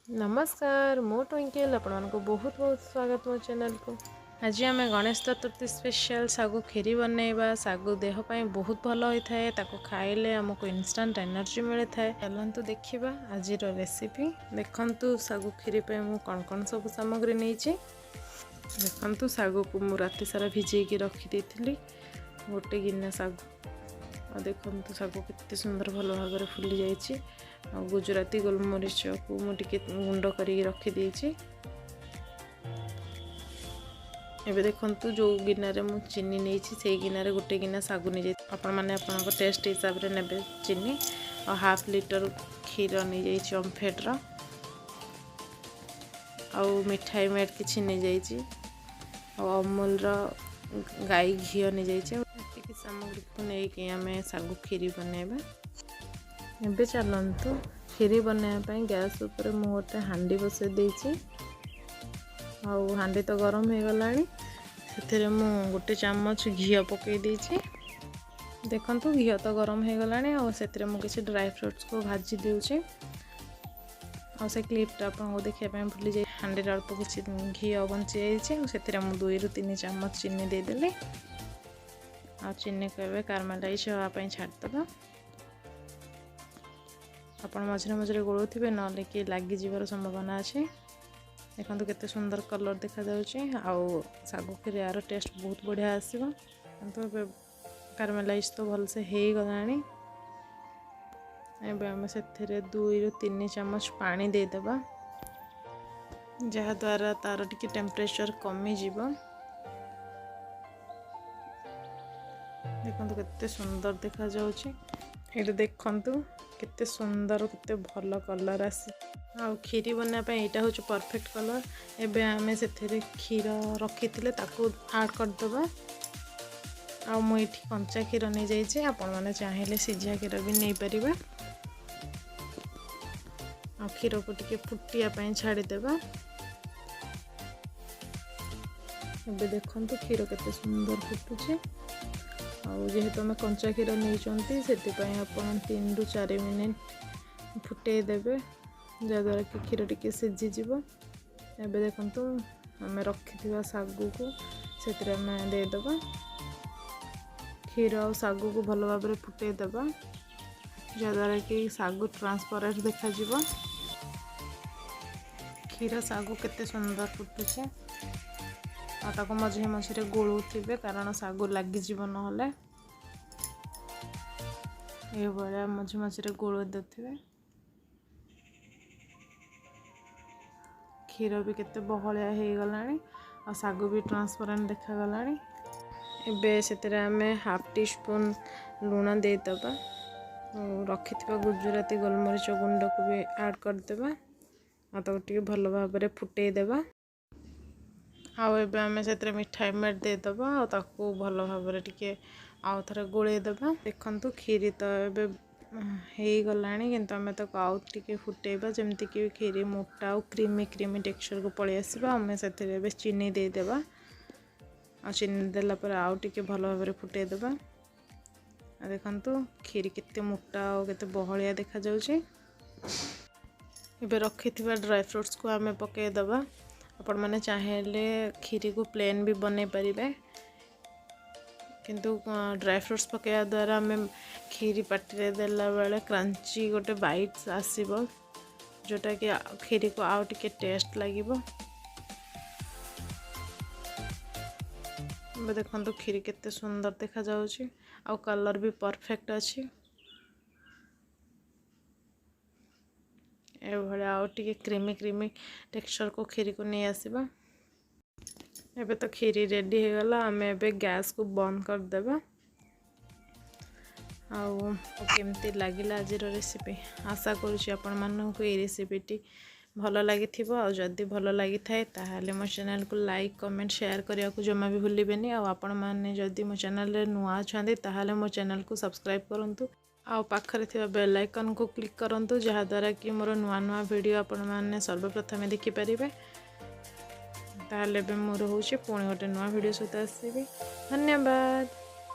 ନମସ୍କାର, ମୁଁ ଟ୍ୱିଙ୍କଲ୍, ଆପଣମାନଙ୍କୁ ବହୁତ ବହୁତ ସ୍ୱାଗତ ମୋ ଚ୍ୟାନେଲକୁ। ଆଜି ଆମେ ଗଣେଶ ଚତୁର୍ଥୀ ସ୍ପେଶାଲ ଶାଗୁ କ୍ଷୀରି ବନେଇବା। ଶାଗୁ ଦେହ ପାଇଁ ବହୁତ ଭଲ ହୋଇଥାଏ, ତାକୁ ଖାଇଲେ ଆମକୁ ଇନଷ୍ଟାଣ୍ଟ ଏନର୍ଜି ମିଳିଥାଏ। ଚାଲନ୍ତୁ ଦେଖିବା ଆଜିର ରେସିପି। ଦେଖନ୍ତୁ, ଶାଗୁ କ୍ଷୀରି ପାଇଁ ମୁଁ କ'ଣ କ'ଣ ସବୁ ସାମଗ୍ରୀ ନେଇଛି। ଦେଖନ୍ତୁ, ଶାଗୁକୁ ମୁଁ ରାତି ସାରା ଭିଜେଇକି ରଖିଦେଇଥିଲି, ଗୋଟେ ଗିନା ଶାଗୁ। ଆଉ ଦେଖନ୍ତୁ, ଶାଗୁ କେତେ ସୁନ୍ଦର ଭଲ ଭାବରେ ଫୁଲି ଯାଇଛି। ଆଉ ଗୁଜୁରାତି ଗୋଲମରିଚକୁ ମୁଁ ଟିକେ ଗୁଣ୍ଡ କରିକି ରଖିଦେଇଛି। ଏବେ ଦେଖନ୍ତୁ, ଯେଉଁ ଗିନାରେ ମୁଁ ଚିନି ନେଇଛି, ସେଇ ଗିନାରେ ଗୋଟେ ଗିନା ଶାଗୁ ନେଇଯାଇଛି। ଆପଣମାନେ ଆପଣଙ୍କ ଟେଷ୍ଟ ହିସାବରେ ନେବେ ଚିନି। ଆଉ ହାଫ୍ ଲିଟର କ୍ଷୀର ନେଇଯାଇଛି ଓମ୍ଫେଡ଼ର। ଆଉ ମିଠାଇ ମେଡ଼ କିଛି ନେଇଯାଇଛି, ଆଉ ଅମୁଲର ଗାଈ ଘିଅ ନେଇଯାଇଛି। ଏତିକି ସାମଗ୍ରୀକୁ ନେଇକି ଆମେ ଶାଗୁ କ୍ଷୀରି ବନେଇବା। ଏବେ ଚାଲନ୍ତୁ କ୍ଷୀରି ବନେଇବା ପାଇଁ ଗ୍ୟାସ୍ ଉପରେ ମୁଁ ଗୋଟେ ହାଣ୍ଡି ବସାଇ ଦେଇଛି। ଆଉ ହାଣ୍ଡି ତ ଗରମ ହେଇଗଲାଣି, ସେଥିରେ ମୁଁ ଗୋଟେ ଚାମଚ ଘିଅ ପକାଇ ଦେଇଛି। ଦେଖନ୍ତୁ, ଘିଅ ତ ଗରମ ହେଇଗଲାଣି, ଆଉ ସେଥିରେ ମୁଁ କିଛି ଡ୍ରାଏ ଫ୍ରୁଟ୍ସକୁ ଭାଜି ଦେଉଛି। ଆଉ ସେ କ୍ଲିପ୍ଟା ଆପଣଙ୍କୁ ଦେଖିବା ପାଇଁ ଭୁଲି ଯାଇ, ହାଣ୍ଡିରେ ଅଳ୍ପ କିଛି ଘିଅ ବଞ୍ଚି ଯାଇଛି, ଆଉ ସେଥିରେ ମୁଁ 2ରୁ 3 ଚାମଚ ଚିନି ଦେଇଦେଲି। ଆଉ ଚିନିକୁ ଏବେ କାରମାଲାଇଜ୍ ହେବା ପାଇଁ ଛାଡ଼ିଦେବା। ଆପଣ ମଝିରେ ମଝିରେ ଗୋଳଉଥିବେ, ନହେଲେ କି ଲାଗିଯିବାର ସମ୍ଭାବନା ଅଛି। ଦେଖନ୍ତୁ, କେତେ ସୁନ୍ଦର କଲର୍ ଦେଖାଯାଉଛି, ଆଉ ଶାଗୁ କ୍ଷୀରି ଆର ଟେଷ୍ଟ ବହୁତ ବଢ଼ିଆ ଆସିବ। କିନ୍ତୁ ଏବେ କାରମେଲାଇଜ୍ ତ ଭଲସେ ହେଇଗଲାଣି। ଏବେ ଆମେ ସେଥିରେ 2ରୁ 3 ଚାମଚ ପାଣି ଦେଇଦେବା, ଯାହାଦ୍ୱାରା ତା'ର ଟିକେ ଟେମ୍ପରେଚର୍ କମିଯିବ। ଦେଖନ୍ତୁ, କେତେ ସୁନ୍ଦର ଦେଖାଯାଉଛି। ଏଇଟା ଦେଖନ୍ତୁ, କେତେ ସୁନ୍ଦର, କେତେ ଭଲ କଲର୍ ଆସି। ଆଉ କ୍ଷୀରି ବନେଇବା ପାଇଁ ଏଇଟା ହେଉଛି ପରଫେକ୍ଟ କଲର୍। ଏବେ ଆମେ ସେଥିରେ କ୍ଷୀର ରଖିଥିଲେ ତାକୁ ଆଡ଼୍ କରିଦେବା। ଆଉ ମୁଁ ଏଇଠି କଞ୍ଚା କ୍ଷୀର ନେଇଯାଇଛି, ଆପଣମାନେ ଚାହିଁଲେ ସିଝା କ୍ଷୀର ବି ନେଇପାରିବେ। ଆଉ କ୍ଷୀରକୁ ଟିକେ ଫୁଟିବା ପାଇଁ ଛାଡ଼ିଦେବା। ଏବେ ଦେଖନ୍ତୁ, କ୍ଷୀର କେତେ ସୁନ୍ଦର ଫୁଟୁଛି। ଆଉ ଯେହେତୁ ଆମେ କଞ୍ଚା କ୍ଷୀର ନେଇଛନ୍ତି, ସେଥିପାଇଁ ଆପଣ 3ରୁ 4 ମିନିଟ୍ ଫୁଟେଇ ଦେବେ, ଯାହାଦ୍ୱାରା କି କ୍ଷୀର ଟିକେ ସିଝିଯିବ। ଏବେ ଦେଖନ୍ତୁ, ଆମେ ରଖିଥିବା ଶାଗୁକୁ ସେଥିରେ ଆମେ ଦେଇଦେବା। କ୍ଷୀର ଆଉ ଶାଗୁକୁ ଭଲ ଭାବରେ ଫୁଟେଇ ଦେବା, ଯାହାଦ୍ୱାରା କି ଶାଗୁ ଟ୍ରାନ୍ସପରେଣ୍ଟ ଦେଖାଯିବ। କ୍ଷୀର ଶାଗୁ କେତେ ସୁନ୍ଦର ଫୁଟୁଛି। ଆଉ ତାକୁ ମଝିରେ ମଝିରେ ଗୋଳଉଥିବେ, କାରଣ ଶାଗୁ ଲାଗିଯିବ ନହେଲେ। ଏଇଭଳିଆ ମଝି ମଝିରେ ଗୋଳେଇ ଦେଉଥିବେ। କ୍ଷୀର ବି କେତେ ବହଳିଆ ହେଇଗଲାଣି, ଆଉ ଶାଗୁ ବି ଟ୍ରାନ୍ସପରେଣ୍ଟ ଦେଖାଗଲାଣି। ଏବେ ସେଥିରେ ଆମେ ହାଫ୍ ଟି ସ୍ପୁନ୍ ଲୁଣ ଦେଇଦେବା, ଆଉ ରଖିଥିବା ଗୁଜୁରାତି ଗୋଲମରିଚ ଗୁଣ୍ଡକୁ ବି ଆଡ଼୍ କରିଦେବା, ଆଉ ତାକୁ ଟିକେ ଭଲ ଭାବରେ ଫୁଟେଇ ଦେବା। ଆଉ ଏବେ ଆମେ ସେଥିରେ ମିଠା ମେଡ଼ ଦେଇଦେବା, ଆଉ ତାକୁ ଭଲ ଭାବରେ ଟିକେ ଆଉ ଥରେ ଗୋଳେଇ ଦେବା। ଦେଖନ୍ତୁ, କ୍ଷୀରି ତ ଏବେ ହେଇଗଲାଣି, କିନ୍ତୁ ଆମେ ତାକୁ ଆଉ ଟିକେ ଫୁଟେଇବା, ଯେମିତିକି କ୍ଷୀରି ମୋଟା ଆଉ କ୍ରିମି କ୍ରିମି ଟେକ୍ସଚର୍କୁ ପଳେଇ ଆସିବ। ଆମେ ସେଥିରେ ଏବେ ଚିନି ଦେଇଦେବା, ଆଉ ଚିନି ଦେଲା ପରେ ଆଉ ଟିକେ ଭଲ ଭାବରେ ଫୁଟେଇ ଦେବା। ଆଉ ଦେଖନ୍ତୁ, କ୍ଷୀରି କେତେ ମୋଟା ଆଉ କେତେ ବହଳିଆ ଦେଖାଯାଉଛି। ଏବେ ରଖିଥିବା ଡ୍ରାଏ ଫ୍ରୁଟ୍ସକୁ ଆମେ ପକାଇଦେବା। ଆପଣମାନେ ଚାହିଁଲେ କ୍ଷୀରିକୁ ପ୍ଲେନ୍ ବି ବନେଇ ପାରିବେ, କିନ୍ତୁ ଡ୍ରାଏ ଫ୍ରୁଟ୍ସ ପକାଇବା ଦ୍ୱାରା ଆମେ କ୍ଷୀରି ପାଟିରେ ଦେଲା ବେଳେ କ୍ରଞ୍ଚି ଗୋଟେ ବାଇଟ୍ସ ଆସିବ, ଯେଉଁଟାକି କ୍ଷୀରିକୁ ଆଉ ଟିକେ ଟେଷ୍ଟ ଲାଗିବ। ଏବେ ଦେଖନ୍ତୁ, କ୍ଷୀରି କେତେ ସୁନ୍ଦର ଦେଖାଯାଉଛି, ଆଉ କଲର୍ ବି ପରଫେକ୍ଟ ଅଛି। ଏଭଳିଆ ଆଉ ଟିକେ କ୍ରିମି କ୍ରିମି ଟେକ୍ସଚର୍କୁ କ୍ଷୀରିକୁ ନେଇ ଆସିବା। ଏବେ ତ କ୍ଷୀରି ରେଡ଼ି ହେଇଗଲା, ଆମେ ଏବେ ଗ୍ୟାସ୍କୁ ବନ୍ଦ କରିଦେବା। ଆଉ କେମିତି ଲାଗିଲା ଆଜିର ରେସିପି? ଆଶା କରୁଛି ଆପଣମାନଙ୍କୁ ଏଇ ରେସିପିଟି ଭଲ ଲାଗିଥିବ। ଆଉ ଯଦି ଭଲ ଲାଗିଥାଏ, ତାହେଲେ ମୋ ଚ୍ୟାନେଲକୁ ଲାଇକ୍, କମେଣ୍ଟ, ସେୟାର କରିବାକୁ ଜମା ବି ଭୁଲିବେନି। ଆଉ ଆପଣମାନେ ଯଦି ମୋ ଚ୍ୟାନେଲରେ ନୂଆ ଅଛନ୍ତି, ତାହେଲେ ମୋ ଚ୍ୟାନେଲକୁ ସବସ୍କ୍ରାଇବ୍ କରନ୍ତୁ, ଆଉ ପାଖରେ ଥିବା ବେଲ୍ ଆଇକନ୍କୁ କ୍ଲିକ୍ କରନ୍ତୁ, ଯାହାଦ୍ୱାରା କି ମୋର ନୂଆ ନୂଆ ଭିଡ଼ିଓ ଆପଣମାନେ ସର୍ବପ୍ରଥମେ ଦେଖିପାରିବେ। ତାହେଲେ ଏବେ ମୁଁ ରହୁଛି, ପୁଣି ଗୋଟେ ନୂଆ ଭିଡ଼ିଓ ସହିତ ଆସିବି। ଧନ୍ୟବାଦ।